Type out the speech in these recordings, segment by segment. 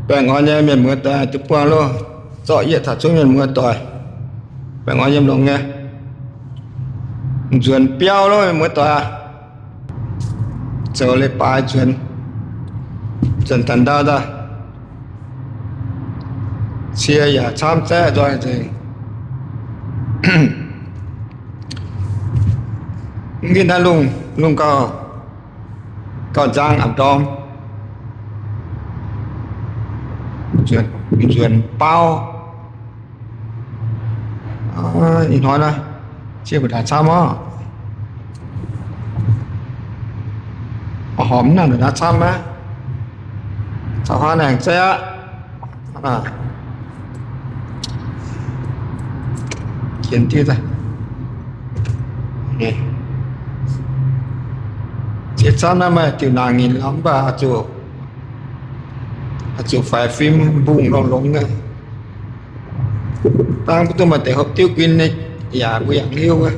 Baengh orn nyei mienh muoz doic, duqv buangh loh, zorqv yietc taux zungv mienh muoz doic. Baengh orn yiem longx nyei. Nzuonx biauv loh mienh muoz doic aac. Zoux leiz-baaix nzuonx, nzuonx taux ndau daaih, cie yaac camv zaeqv nzoih nzengc. Mv ginv naaiv lungh, lungh gauh, gauh nzang a'ndorm. Nzuonx, nzuonx biauv. Ih hnoi naaiv cie mbu'ndaaix camv orv. Horpc mv nangc naaiv camv aqv. Caux huaav naengc zaeqv aqv. Ziex camv naaiv maaih diuc naanc nyinc lorqc, mv baac oix zuqc faix fim mbungh longx-longx nyei. Dangh mv duqv maaih deix hopv diuv ginv nyei, yaac mbuo yaac hiuv wuov,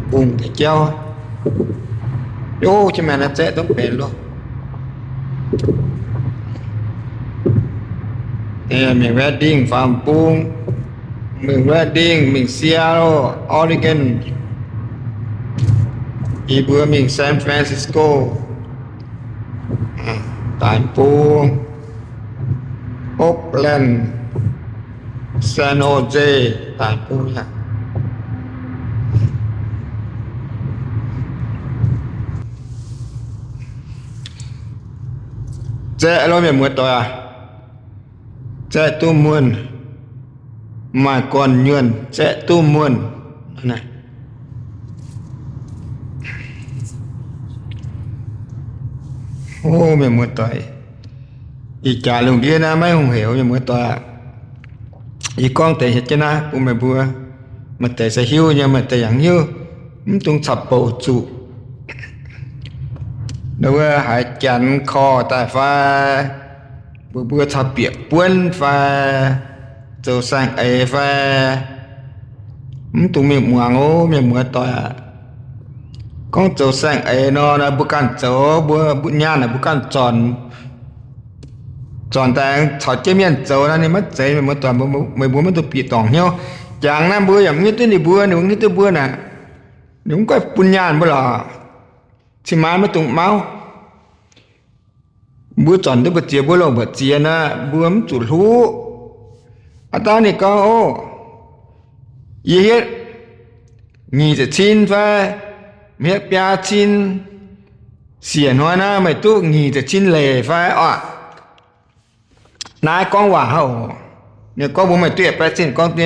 mbungh deix jauv. Yov, jiex maengx naaiv zaeqv duqv benx loh. Mingh Redding faaux mbungh, mingh Redding, mingh Seattle, Oregon. Yie mbuo mingh San Francisco, daaih mbungh, Oakland, San Jose, daaih mbungh aqv. Zaeqv loh mienh muoz doic aac, zaeqv duqv muonh, maaih gorn-nyuonh zaeqv duqv muonh. O mienh muoz doic, ih jaax lungh ndiev naaiv maiv hungh heuc mienh muoz doic aac. Yie gorngv deix hietv jienv naaiv bun meih mbuo, maaih deix se hiuv nyei, maaih deix yaac mv hiuv, mv dungx caux bouc zuqc. Wuov haiz janx korv daaih fai, mbuo mbuo caux bieqc buonv fai, zoux saeng-eix fai, mv dungx mingh muangx oc mienh muoz doic aac. Gorngv zoux saeng-eix nor, mbuo ganh zoux, mbuo, mbuo nyaanh naaic mbuo ganh zornc, zornc daaih caux jienv mienh zoux naaiv ninh maiv zeiz mienh muoz doic, meih mbuo maiv dungx bieqc dorngc hnyouv. Jangx naaiv mbuo yaac mv hiuv duqv ninh mbuo, ninh mbuo mv hiuv duqv mbuo naaic, ninh mv goiv bun nyaanh mbuo lorqc. Cin-maanc maiv dungx mauv. Mbuo zornc duqv mbu'ziex mbuo longc mbu'ziex naaic, mbuo mv zuqc hluqv. Aav dangh ninh gorngv, ov, yie hietv nyic ziepc cin fai, mv hietv biaa cin, siec hnoi naaiv meih duqv nyic ziepc cin leiz fai oc. Naaiv gorngv waac hnangv oc. Ninh gorngv mbuo meih duqv yietc baeqv cin gorngv,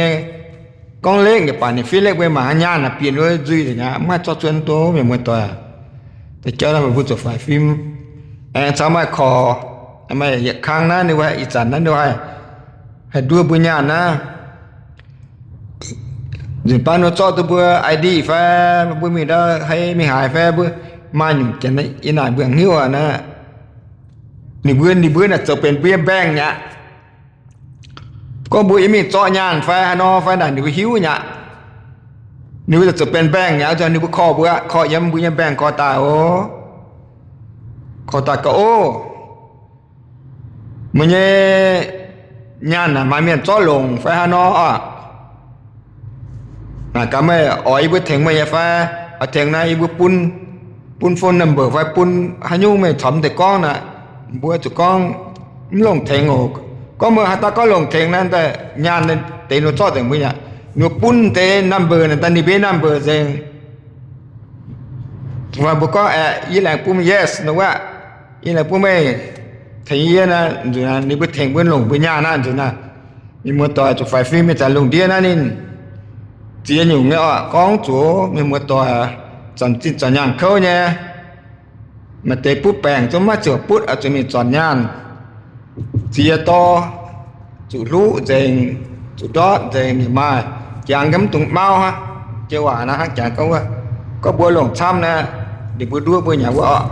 gorngv lekv nyei baac ninh fiev lekv mbuo mangc haaix nyaanh naaic bieqc wuov nzuih aqv, mv haih zorqv zuonv duqv mienh muoz doic. Deix jauv naaiv meih mbuo zuqc faix fim. Aengx caux maaih korc, maaih yietc kang naaiv ninh mbuo haih ih zanc naaiv ninh mbuo haih nduov mbuo nyaanh naaiv. Nzunc baav ninh zorqv duqv mbuo I D fai, mbuo mingh ndau hei mingh haaix fai, mbuo maaih nyungc janx yie naaic mbuo aengx hiuv aqv naaiv. Ninh mbuo, ninh mbuo naaic zoux benx mbuo nyei bank mi'aqv. Gorngv mbuo yiem mingh zorqv nyaanh fai haaix nor fai naaic ninh mbuo hiuv mi'aqv. Ninh mbuo zoux benx bank mi'aqv, ninh mbuo korv mbuo, korv yiem mbuo nyei bank korv daaih oc. Korv daaih gaax, ov, meih nyei nyaanh naaic maaih mienh zorqv longc fai haaix nor oc. Naaic gaax meih oix yie mbuo tengx meih nyei fai? Oix tengx naaic yie mbuo bun, bun phone number fai bun haaix nyungc meih caux mv deix gorngv naaic, mbuo zuqc gorngv mv longc tengx oc. Gorngv meih haaix dauh gorngv longc tengx naaic, nyaanh deix ninh zorqv nzengc mbuo aqv. Ninh bun deix number naaic daaih ninh mbuo nyei number nzengc. Mbuo gorngv aeqv, yie laengz bun meih yes nor wuov, yie laengz bun meih tengx yie naaic, nzunc ninh mbuo tengx mbuo longc mbuo nyaanh naaiv nzunc naaiv. Mienh muoz doic, zuqc faix fim mingh zanc lungh ndiev naaiv ninh ziex nyungc nyei oc. Gorngv zuqc mienh muoz doic zanc zinh zanc nyaanh kouv nyei, maaih deix butv baengc zungv maiv ziouc butv, oix zuqc mingh zornc nyaanh. Ziex dorh, zuqc hluqv nzengc, zuqc ndortv nzengc, ninh maaih jangx mv dungx mauv hnangv. Joux waac naaiv hnangv jangx gorngv wuov, gorngv mbuo longc camv naaiv, ninh mbuo nduov mbuo nyei wuov oc.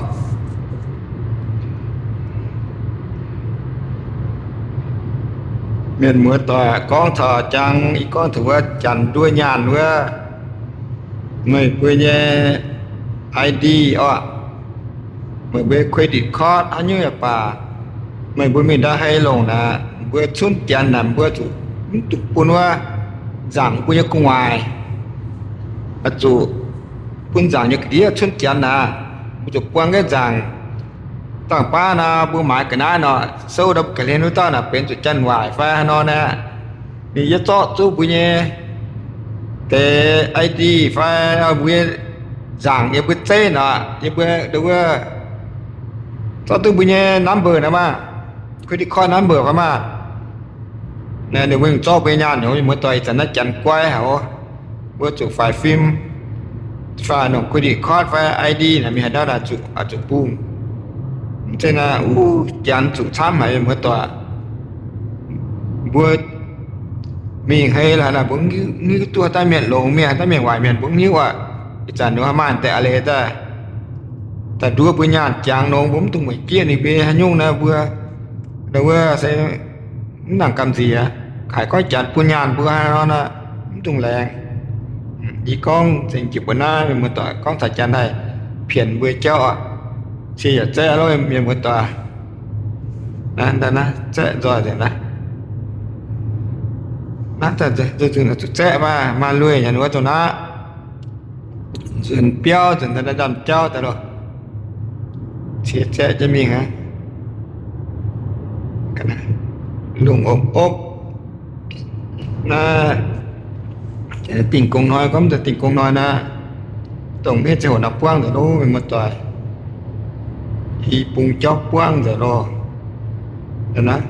Mienh muoz doic, gorngv taux jangx, yie gorngv taux wuov janx nduov nyaanh wuov, meih mbuo nyei I D oc, meih mbuo credit card haaix nyungc yaac baac, Meih mbuo mingh ndau hei longc naaic, mbuo cunv janx naaic, mbuo zuqc mv duqv bun wuov nzaangc mbuo nyei gu'nguaaic, zuqc bun nzaangc nyei ga'ndiev cunv janx naaic, mbuo zuqc buang gaengh nzaangc. Dangh baav nor mbuo maaiz ga'naaiv nor, souv ndau mbuo ga'hlen wuov dauh naaic benx zuqc janx-waaic fai haaix nor naaic, ninh yie zorqv zuqv mbuo nyei deix I D fai mbuo nyei nzaangc yie mbuo zeiv nor, yie mbuo wuov zorqv duqv mbuo nyei number naaic maah, credit card number fai maah. Naaiv ninh mbuo zorqv mbuo nyaanh nor, mienh muoz-doic, ih zanc naaiv janx guai haic oc. Mbuo zuqc faix fim, faix nongc credit card fai I D naaic, mingh haaix ndau naaic zuqc, zuqc bungx. Mv zeiz naaiv, wuov janx zuqc camv haic, mienh muoz-doic. Mbuo mingh hei laaix naaic, mbuo mv hiuv duqv haaix dauh mienh longx mienh, haaix dauh mienh waaic mienh, mbuo mv hiuv aqv. Ih zanc ninh maaih deix a'leiz daaih, daaih nduov mbuo nyaanh jangx nor, mbuo mv dungx meih jieqv ninh mbuo haaix nyungc naaiv, mbuo wuov se mv nangc gamh nziex. Haiz gorngv janx bun nyaanh mbuo haaix nor naaic, mv dungx laengz. Yie gorngv nzengc jiex mbuo naaiv, mienh muoz-doic, gorngv caux janx daaih pienx mbuo jauv oc. Cie yaac zaeqv loh, mienh muoz-doic. Naaiv, naaiv zaeqv nzoih nzengc naaiv. Naaiv zuqc zaeqv maah, maaih lui nyanc wuov dongh naaiv. Nzuonx biauv nzuonx daaih ndamv jauv daaih loh. Cie zaeqv jienv mingh aqv. Lungh opv opv. Naaiv dingh gong hnoi, gorngv daaih dingh gong hnoi naaiv, dongh miev ziangh hoc naaiv buangv nzengc loh, mienh muoz-doic. I bung jauv buangv nzengc loh. Naaiv,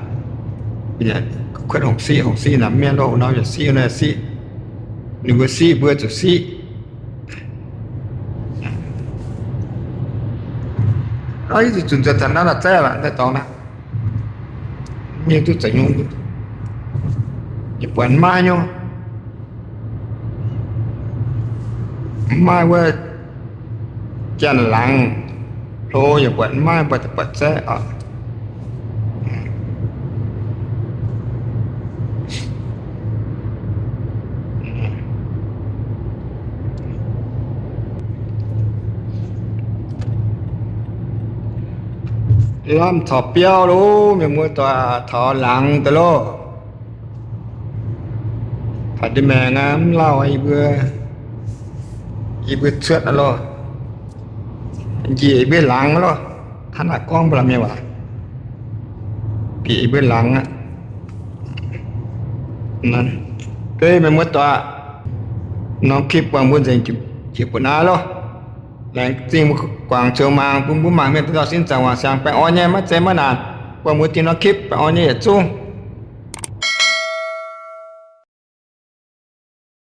kuotv hongc siqv, hongc siqv naaic miev loh, nor yaac siqv, nor yaac siqv. Ninh mbuo siqv, mbuo zuqc siqv. Aa, zuqc zunc zanc naaiv la'zaeqv la'daaih dorngx naaiv. Miev duqv za'nyungc, yaac buatc maiv nyungc. Mv maaih wuov janx-laangz hlo yaac buatc maiv, buatc, buatc zaeqv oc. Lamh taux biauv loh, mienh muoz-doic, taux laangz daaih loh. Taux ndie maengx aqv, mv lauh yie mbuo, yie mbuo cuotv aqv loh. Njiec yie mbuo laangz aqv loh. Hnangv naaic gorngv mbuo lamh mienh waac, bieqc yie mbuo laangz aqv. Deix mienh muoz-doic, norm คลิป buangh mbuo nzengc jiex mbuo naaiv loh. Laengz zingh mbuo guangc ziouc mangc bun mbuo mangc mienh dauh dauh sin zaangc wangc siangx baengh orn nyei, maiv zeiz maiv naanc. Buangh mbuo dinh norm คลิป baengh orn nyei yietc zungv.